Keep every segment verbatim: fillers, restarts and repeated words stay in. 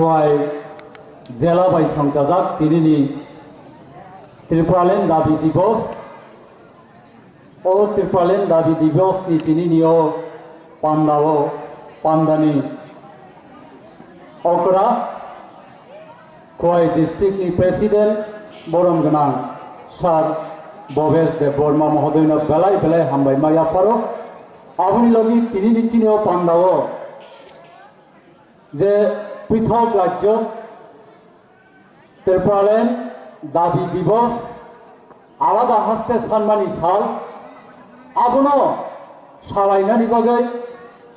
Khowai jela bai songchajak tinini Tripuraland Dabi Divos. O Tripuraland Dabi Divos ni tinini o pandao, pandani okra Khowai district ni president borom gwnang sir Bhobesh Debbarma mohodoino belai belai hambai ma yapharo. Aboni logi tinini chini o pandao je pwithok rajyo Tripuraland Dabi Divos alada haste sanmani sal, abono salainani bagwi,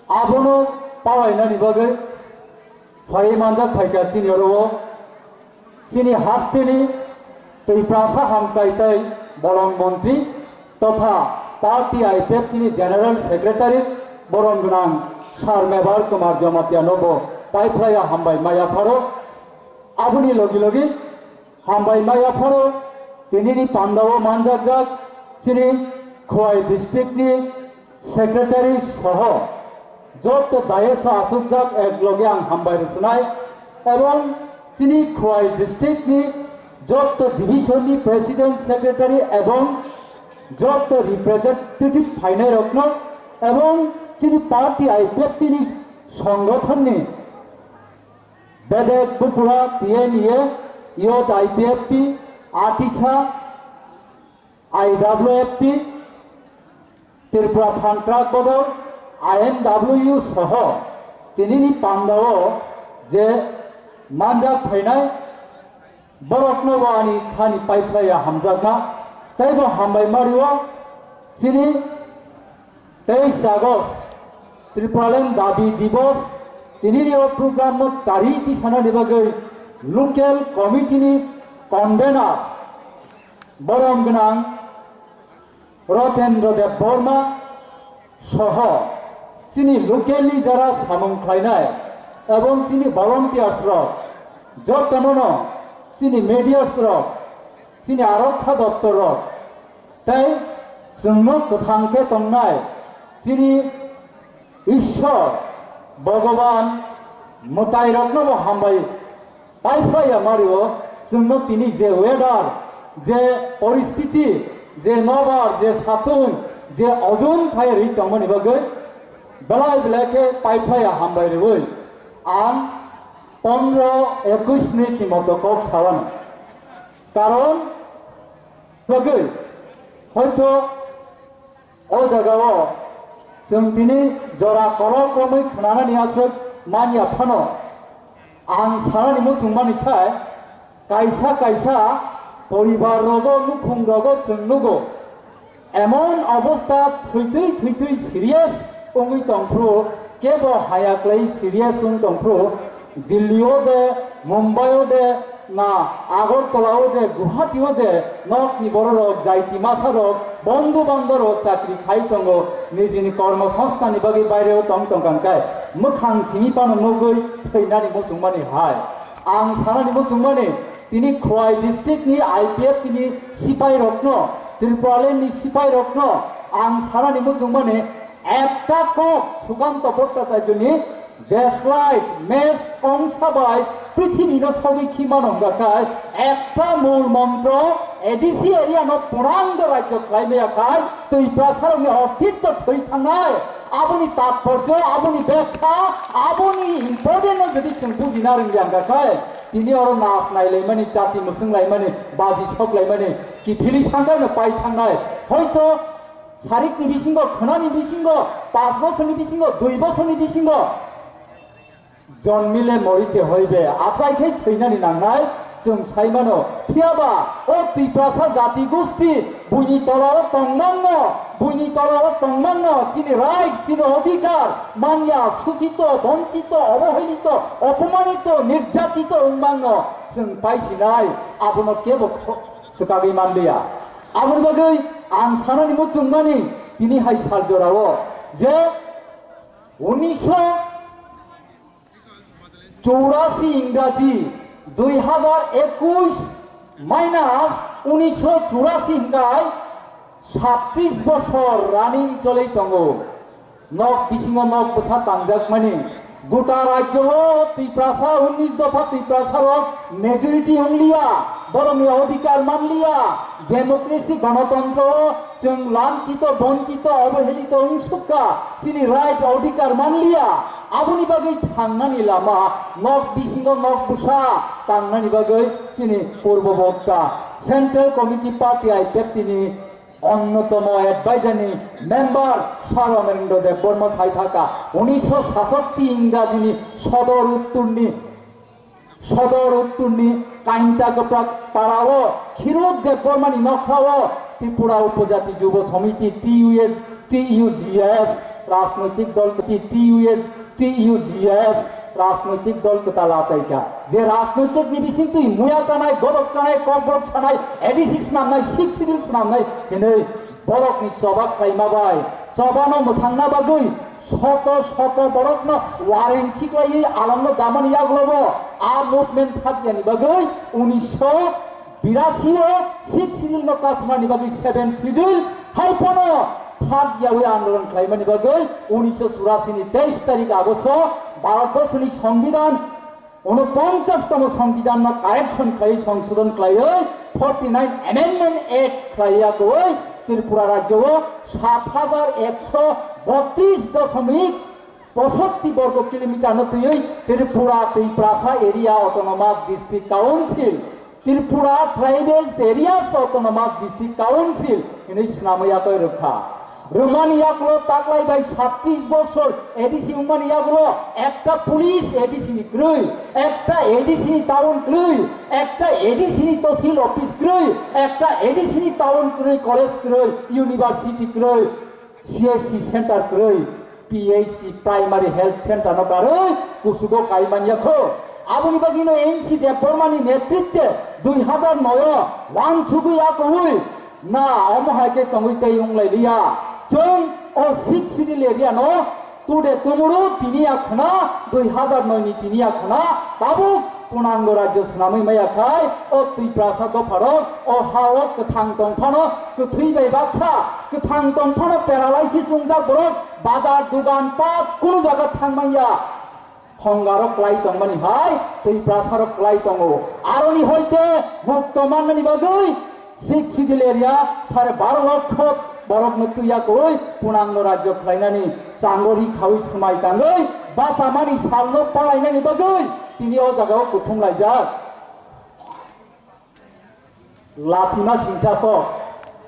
abono palainani bagwi phaiwi manjak phaikha chini oro o. Chini hasteni Twiprasa hamkrai tei bolong montri totha party I P F T ni General Secretary borom gwnang Sir Mebar Kumar Jamatia no bo paiphlaiya hambai ma yapharo. Aboni logi logi hambai ma yapharo tinini pandao manjakjak chini Khowai district ni secretary soho jotto dayes o achukjak ek loge ang hambai rwchnai, ebong chini Khowai district ni jotto division ni president secretary ebong jotto representative phainai rokno ebong chini party I P F T ni songgothon ni Bedek Bupura T N E A, Youth I P F T, Atisa, I W F T, Tripura Phan Krak Bodol, I M W soho tinini pandao je manjak phainai borokno bo ani khani paiphlaiya hamjakma tei bo hambai ma rio chini teis August Tripuraland Dabi Divos tinini o program no chari tisanani bagwi local committee ni convener borom gwnang Rotendra Debbarma soho chini local ni jara samung khlainai ebong chini volunteers rok jotono no chini medias rok chini arokha doptor rok tei chwngno kwthang khe tongnai chini Ishwar, Bhogoban, mwtairokno bo hambai paiphlaiya mario, chwngno tini je weather, je poristiti, je nobar, je satung, je ojun phai rwi tongmani bagwi belai belai khe paiphlaiya hambai rwi ang pondro ekush minute ni moto kok sawano. Karon bagwi hoito o jagao chwng tini jora kolok romwi khwnanani aswk manya phano, ang sanani muchungmani khe kaisa kaisa poribar rogo, nukhung rogo chwng nugo, emon obostha thwitwi thwitwi serious wngwi tongphuru, kebo haya kwlai serious wng tongphuru, Delhi o de, Mumbai o de, na Agartala o de, Guwahati o de, nokni bororok, jaiti masarok, bondhu bandorok chakri khai tongo, nijini kormo songsthanni bagwi baireo tong tongkha hwnkhe, mwkhang simi phano nugwi thwinani muchungmani hai. Ang sanani muchungmani, tini Khowai district ni I P F T ni sipai rokno, Tripuraland ni sipai rokno ang sanani muchungmani, ekta kok Sukanta Bhattacharya ni deslai mes ongsa bai prithibi no sogwi khi mano hwnkha khai ekta mul montro A D C area no purang do rajyo khlai maya khai Twiprasa rokni ostitto thwi thangnai. Aboni tatporjo, aboni bekha, aboni important no jodi chwng bujina rwngya hwnkha khai, tini oro nas nailaimani, chati mwswng laimani, baji sok laimani, kiphilwi thangkhaino pai thangnai. Hoito sarikni bisingo, khwnani bisingo, panch bosorni bisingo, dui bosorni bisingo, jonmile morite hoibe, achai khe thwinani nangnai, chwng sai mano. Phiyaba o Tiprasa jati gosti buini tolao tongmangno, buini tolao tongmangno, chini right, chini odhikar manya, suchito, bonchito, obohelito, opomanito, nirjatito wngmangno chwng paisinai, abono kebo kho-, swkagwi manliya. Aboni bagwi ang sanani muchungmani tini hai sal jorao je unisho churasi Ingraji, dui hazar ekush minus unisho churasi hwnkhe satris bosor running choli tongo. Nok bisingo nok bwsa tangjakmani, Gota rajyo o Tiprasa unnish dopha Tiprasa rok majority wnglia, borokni odhikar manlia, democracy gonotontro o chwng lanchito, bonchito, obohelito wngsukha, chini right odhikar manlia, aboni bagwi thangnani lama, nok bisingo nok bwsa tangnani bagwi chini purbo bokta Central Committee Party I P F T ni Onnotomo advisor ni member Sir Amarendra Debbarma sai thaka, unisho sasokti Ingrajini Sodor Uttorni, Sodor Uttorni Kainta Goprak Parao Khirut Debbarmani nokhrao Tripura Upojati Jubo Somiti T U S, T U G S rajnoitik dol T U S, T U G S rajnoitik dol kwtal achaikha. Je rajnoitik ni bisingtwi muya chanai, godok chanai, kokborok sanai, A D C swnamnai, Sixth Schedule swnamnai hinwi borokni choba khlaima bai chobano mwthangna bagwi soto soto borokno warrant khiklaiwi alangno damani yagulobo a movement thakyani bagwi unisho birasi o Sixth Schedule no kasmani bagwi Seventh Schedule hai phano thak yawi andolon khlaimani bagwi unisho churasi ni teis tarik Agosto Bharat Borsho ni Songbidan unoponchas tomo Songbidan no correction khlaiwi songsodon khlaiwi forty nine Amendment Act khlaiya koi Tripura rajyo o sat hajar ekso botris dosomik posotti borgo kilometer no twiwi Tripura Tiprasa Area Autonomous District Council, Tripura Tribals Areas Autonomous District Council hinwi swnamwi atoi rwkha. Rwmani yagulo taklai bai satris bosor A D C wngmani yagulo ekta police A D C ni kwrwi, ekta A D C ni town kwrwi, ekta A D C ni tosil office kwrwi, ekta A D C ni town kwrwi, college kwrwi, university kwrwi. C S C center kwrwi, P H C primary health center no karwi kuchugo kai manya kho. Aboni bagwi no N C Debbarma ni netritwe dui hazar noi o wansugwi akowi na omo hai khe tongwi tei wng lai liya. Chwng o Sixth Schedule area no tude tumuru tini ya khna dui hazar noi ni tini ya khna tabuk Punango rajyo swnamwi maya khai, o Tiprasa dopharok, o ha-o kwthang tong phano kwthwi bai baksa, kwthang tong phano paralysis wngjak borok, bazar, dogan, park, kunu jaga thang manya. Thongarok klai tongmani hai, Tiprasarok klai tongo. Aroni hoite mukto mannani bagwi, Sixth Schedule area sare baro lokho borokno twiya koi punangno rajyo khlainani changori khawi swmai tangwi basamani salno palainani bagwi tini o jagao kuthum laijak. Lasima singsa kok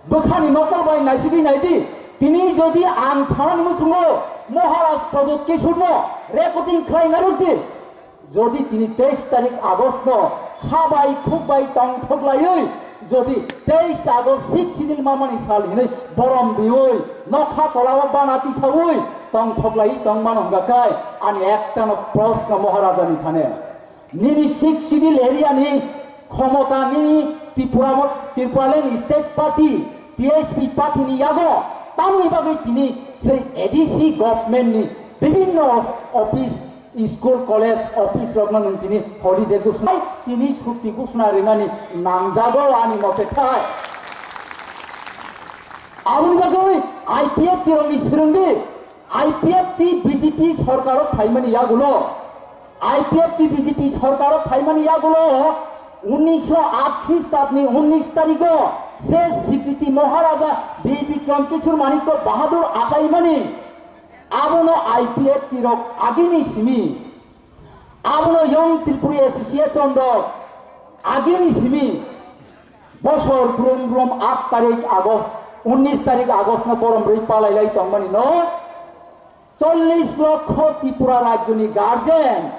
bwkhani nokol bai naisigwi naidi. Tini jodi ang sanani muchungo Maharaj Pradyot Kishorno recording khlaina rwdi. Jodi tini teis tarik August no kha bai khuk bai tongthok laiwi, jodi teis August Sixth Schedule mamani sal hinwi borom riwi nokha tolao bana tisawi tongthok laiwi tongmano hwnga khe ani ektano proshno Maharajani thane, nini Sixth Schedule area ni khomota nini Tripura, Tripuraland State Party, T S P party ni yago tamni bagwi tini sei A D C government ni bibinno office, school, college, office rokno nwng tini holiday ghosona, tini chutti ghosona rwnani nangjago ani mote khai. Aboni bagwi I P F T rokni swrwngdi, I P F T B J P sorkaro phaimani yagulo, I P F T B J P sorkaro phaimani yagulo unnisho aat Khristabni unnis tarigo se Sikriti Maharaja Bir Bikram Kishore Manikya Bahadur achaimani. Abono I P F T rok agini simi, abono Young Tripuri Association rok agini simi bosor brum brum aat tarik August, unnis tarik August no borom rwi palai lai tongmani no chollish lokho Tripura rajyoni guardian,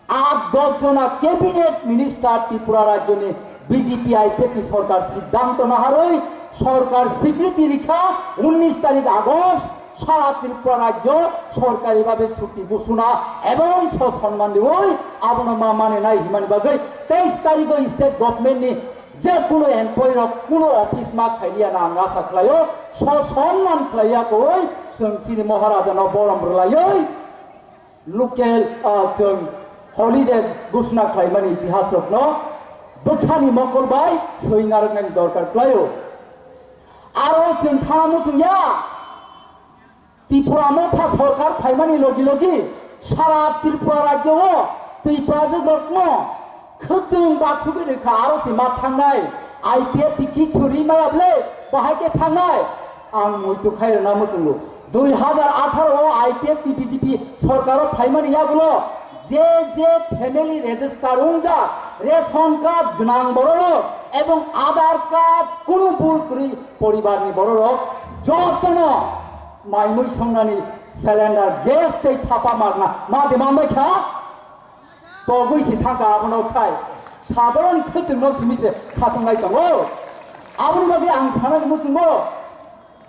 aat dosh jona cabinet minister Tripura rajyoni B J P I P F T sorkar siddhanto naharwi sorkar sikriti rikha unnis tarik August sara Tripura rajyo sorkari bhabe chutti ghosona ebong so sonman riwi abono ma mane nai himani bagwi teis tarigo state government ni je kuno employee rok kuno office ma khailiya na ang asa khlaio, so sonman khlaiya koi chwng chini Maharaja no borom rwlaiwi local, ah, chwng holiday ghosona khlaimani itihas rokno bwkhani mokol bai swi narwknani dorkar khlaio. Aro chwng thana muchungya, Tripura Motha sorkar phaimani logi logi Sara Tripura rajyo o twi prajakrokno khwtwng baksugwi rwkha, aro se ma thangnai. I P F T kithuri maya bwle bahai khe thangnai. Ang muitu khai rwna muchungo. Dui hazar atharo o I P F T B J P sorkaro phaimani yagulo je je family register wngjak, ration card gwnang bororok ebong Aadhaar card kunu bul kwrwi poribarni bororok jotono maimui songnani cylinder, gas tei thapa marna ma de manbai kha? Togwi se thangkha abono khai. Sadharon khwtwngno simi se khatunglai tongo. Aboni bagwi ang sanani muchungo,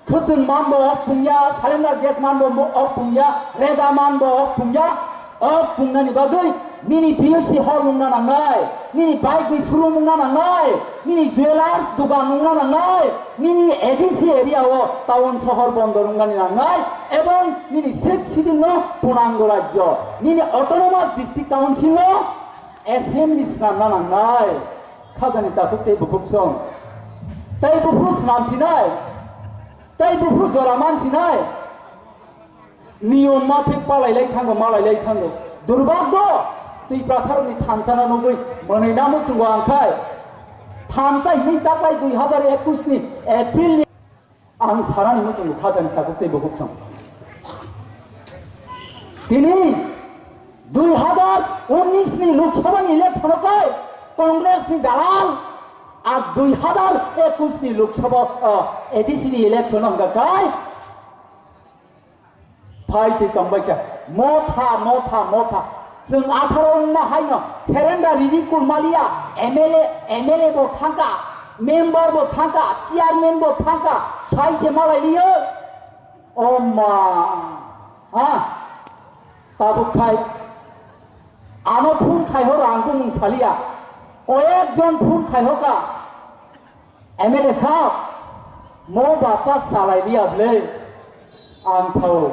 khwtwng manbo ok pungya, cylinder gas manbo mo-, ok pungya, reda manbo ok pungya, ok pungnani bagwi nini P U C hall nungna nangnai, nini bike ni showroom nungna nangnai, nini jewelers dukan nungna nangnai, nini A D C area o town sohor bondor wngnani nangnai, ebong nini sixth schedule no punango rajyo, nini autonomous district council no assembly swnamna nangnai. Khajani takhuk tei bukhuk song. Tei buphuru swnam sinai, tei buphuru jora man sinai. Niyom mapik palailai thango, malailai thango. Durbagdo, Tiprasarokni thansa no nugwi mwnwi namo chwngo ang khai. Thansa hini taklai dui hazar ekus ni April ni ang sarani muchungo khajani takhuk tei bukhuk song. Tini dui hazar unis ni Lok Sabha ni election o kai Congress ni dalal, ar dui hazar ekus ni Lok Sabha, ah, A D C ni election o hwnkha kai Phai se tongbai kha. Motha, motha, motha. Chwng atharo wngma haino surrender riri kulmaliya. M L A, M L A bo thangkha, member bo thangkha, chairman bo thangkha. Phai se malai liyo. O ma. Ha? Tabuk khai. Ano phone khai horo ang bumung saliya. Koyek jon phone khai hoka. M L A sahab, mo bacha salai liya bwle, ang sao.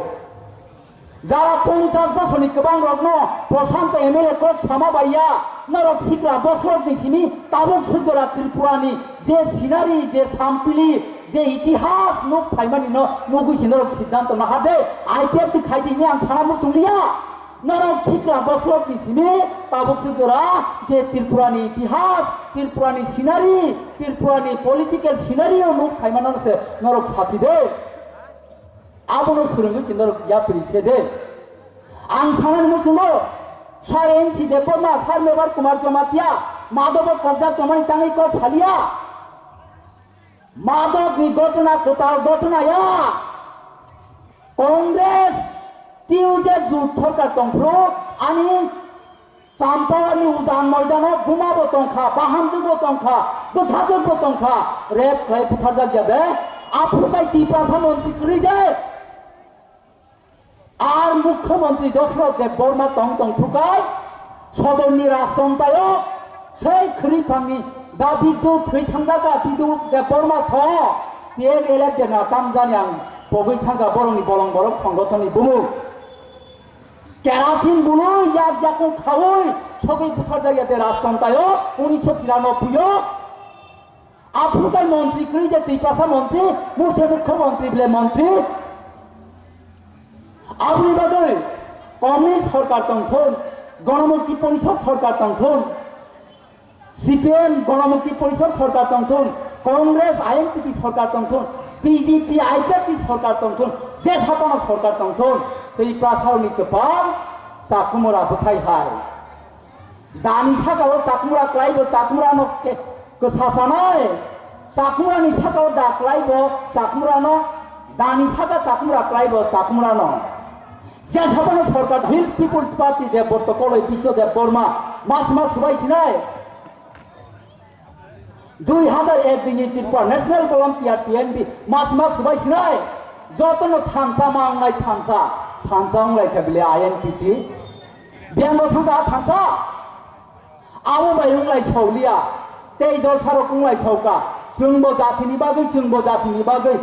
Jara ponchas bosorni kwbang rokno Prashanto M L A kok sama baiya, norok sikla bosorokni simi tabuk sujora Tripurani je scenery, je sampili, je itihas nuk phaimani no nugwi si norok siddhanto naha de, I P F T khai di hini ang sana muchung liya. Norok sikla bosorokni simi tabuk se jora je Tripurani itihas, Tripurani scenery, Tripurani political scenario nuk phaimano se norok sasi de. Abono swrwngwi se norok yapri se de. Ang sanani muchungo Sir N C Debbarma, Sir Mevar Kumar Jamatia, Madhobo kobja tongmani tangwi kok saliya. Madhobni ghotona kwtal ghotona ya. Congress T U J jut thorkar tongphuru ani Champawani ujan moidano buma bo tongkha, bahamjwk bo tongkha, bwsajwk bo tongkha, rep khlai butharjak ya de. Aphuru kai Tiprasa montri kwrwi de. Ar Mukhyamantri Dashrath Debbarma tong tong phukai, sodorni rajchontaio sei khwrwi phangni da Bidhu thwi thangjak da Bidhu Debbarma so T N L F de na tamjani ang pogwi thangkha borokni bolong borok songothonni bumung. Kerasin bului yak yakung khaui sogwi butharjak ya de rajchontaio unisho tiranobboio. Aphuru tai montri kwrwi de Tiprasa montri, muse mukhyamantri bole montri. Aboni bagwi Communist sorkar tongthun, Ganamukti Porishad sorkar tongthun, C P M Ganamukti Porishad sorkar tongthun, Congress I N P T sorkar tongthun, B J P I P F T sorkar tongthun, je saphano sorkar tongthun, Tiprasarokni kwpal chakhumura bwthai hai. Dani saka o chakmura klai bo chakmura no ke-, kwsa sanai. Chakmura ni saka o da klai bo chakmura no. Dani saka chakmura klai bo chakmura no. Je sabano sorkar Hill People's Party de Borto Koloi Biswa Debbarma mas mas subai sinai. Dui hazar ek dini Tripura National Volunteer T N V mas mas subai sinai. Jotono thansa ma onglai thansa. Thansa onglai kha bile I N P T. Biang bo thangka thansa. Abo bai wng lai sauliya, tei dol sarok wng lai sauka, chwngbo jatini bagwi, chwngbo jatini bagwi,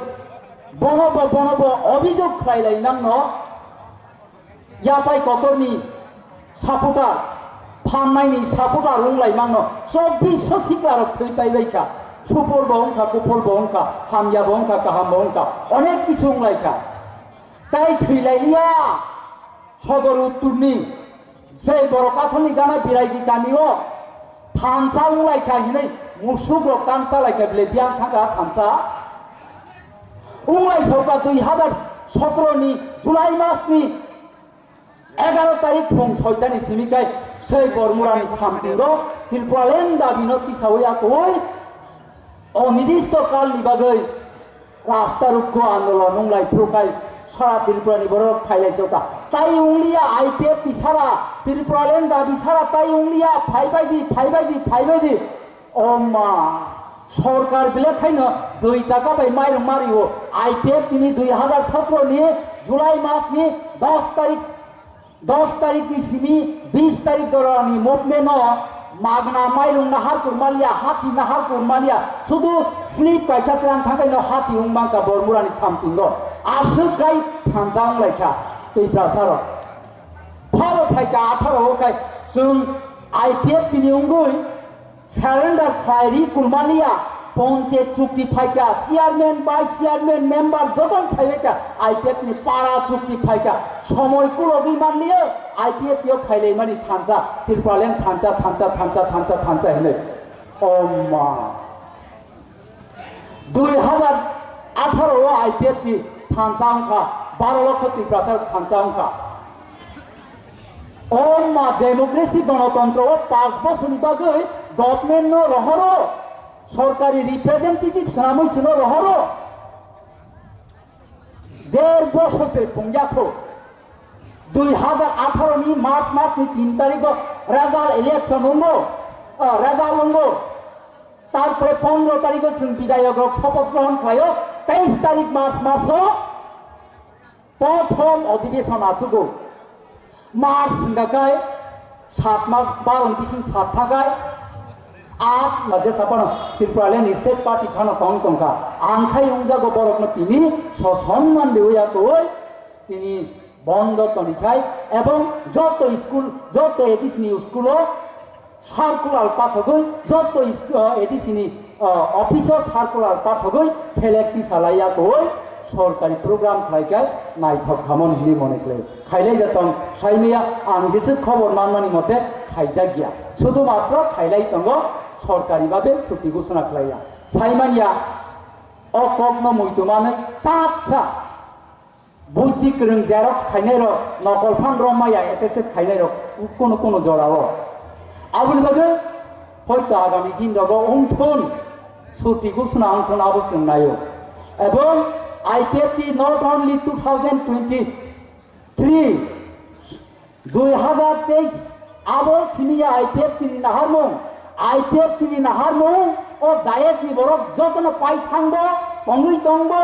bono bo, bono bo obijok khlai lai nangno, yapai kotorni supporter, phannaini supporter wng lai mangno, chobbish sikla rok thwi pai bai kha, supor bo wng kha, kuphol bo wng kha, hamya bo wng kha, kaham bo wng kha, onek kisu wng lai kha, tai thwi lai liya. Sodor Uttorni sei borok katholni gana Biraigi kamio thansa wnglaikha hinwi musuk rok thansa laikha bile biyang thangkha thansa. Wnglai sauka dui hazar sotro ni July mas ni egaro tarik phung soitani simi kai sei Bormurani khamtingo Tripuraland dabino tisawi akoi onidishto kalni bagwi rasta rukko andolon wnglai phuru kai sara Tripurani borok phailai soka. Tai wngliya I P F T sara Tripuraland dabi sara tai wngliya phaibaidi phaibaidi phaibaidi. O ma, sorkar bile khaino dui taka bai mairung mario. I P F T ni dui hazar sotro ni July mas ni dos tarik, dos tarik ni simi bis tarik dorani movement no magna mairung nahar kurmalia, hati nahar kurmalia, sudu slip kaisa tlang thangkaino hati wngmangka Bormurani khamtingo. Aswk kai thansa wnglaikha Tiprasa rok. Pharo phaikha atharo o kai chwng I P F T ni wngwi surrender khlai ri kulmaliya, ponchayat chukti phaikha, chairman, vice chairman, member jotono phaibaikha, I P F T ni para chukti phaikha, somoi kulogwi manliya, I P F T o phailaimani thansa, Tripuraland thansa, thansa, thansa, thansa, thansa hinwi. Oma. Dui hazar atharo o I P F T thansa wngkha, baro lokho Tiprasa thansa wngkha. O ma democracy gonotontro o panch bosorni bagwi government no rohoro, sorkari representative swnamwi chwngno rohoro. Der bosor se pungyakho. Dui hazar atharo ni March mas ni tin tarikh o result election wngbo, ah, result wngbo. Tarpore pondro tarikh o chwng bidayok rok sopoth grohon khlaio, teis tarikh March mas o prothom odhibeshon achugo. March hingka kai sat mas, baro ni bising sat thakai, at je sapano Tripuraland State Party phano tong tongkha. Ang khai wngjago borokno tini sosonman dewi akoi tini bondo tonikhai, ebong joto school, joto A D C ni school o circular pathogwi, joto is-, uh, A D C ni, uh, office o circular pathogwi phelek tisa laiya koi sorkari program khlaikhai naithok khamon hinwi mone khlai. Khailai jatong saimaya ang jeswk khobor manmani mote khaijakya. Sudu matro khailai tongo sorkari babe chuti ghosona khlaiya. Saimanya o kokno muitu manwi tatsa Buidhi kwrwng xerox khainai rok, nokol phan rom maya attested khainai rok kunu kunu jora o. Aboni bagwi hoito agami din rogo wngthun, chuti ghosona wngthun abo chwng naio. Ebong I P F T not only two thousand twenty-three, dui hazar teis abo simi ya I P F T ni naharmung, I P F T ni naharmung o dais ni borok jotono pai thangbo, tongwi tongbo,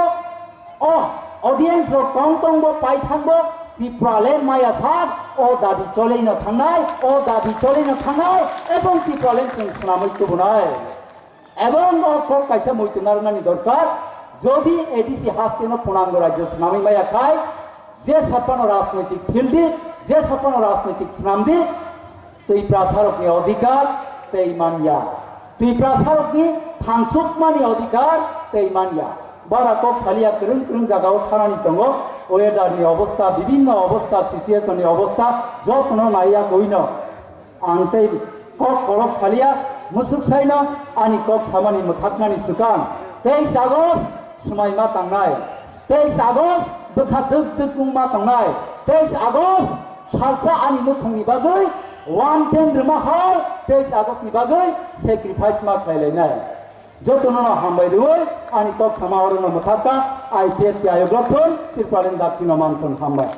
o audience rok tong tongbo, pai thangbo, Tipraland maya sak o dabi choleino thangnai, o dabi choleino thangnai, ebong Tipraland chwng swnamwi tubunai. Ebong o kok kaisa muitu narwknani dorkar, jodi A D C hasteno pwnango rajyo swnamwi maya khai, je saphano rajnoitik field di, je saphano rajnoitik swnam di, Tiprasarokni odhikar tei manya. Tiprasarokni thangsukmani odhikar tei manya. Bara kok salia kwrwng kwrwng jagao thanani tongo, weather ni obostha, bibinno obostha, situation ni obostha, jotono naiya koino. Ang tei kok kolok salia, musuk saino ani kok samani mwthaknani swkang. Teis August swmai ma tangnai. Teis August bwkha dwk dwk wngma tangnai. Teis August salsa ani nukhungni bagwi one ten rwma hai teis August ni bagwi sacrifice ma khlai lainai. Jotono no hambai rwui ani kok sama oro no mwthakka, I P F T ayok rok thun, Tipraland dakti no man thun, hambai.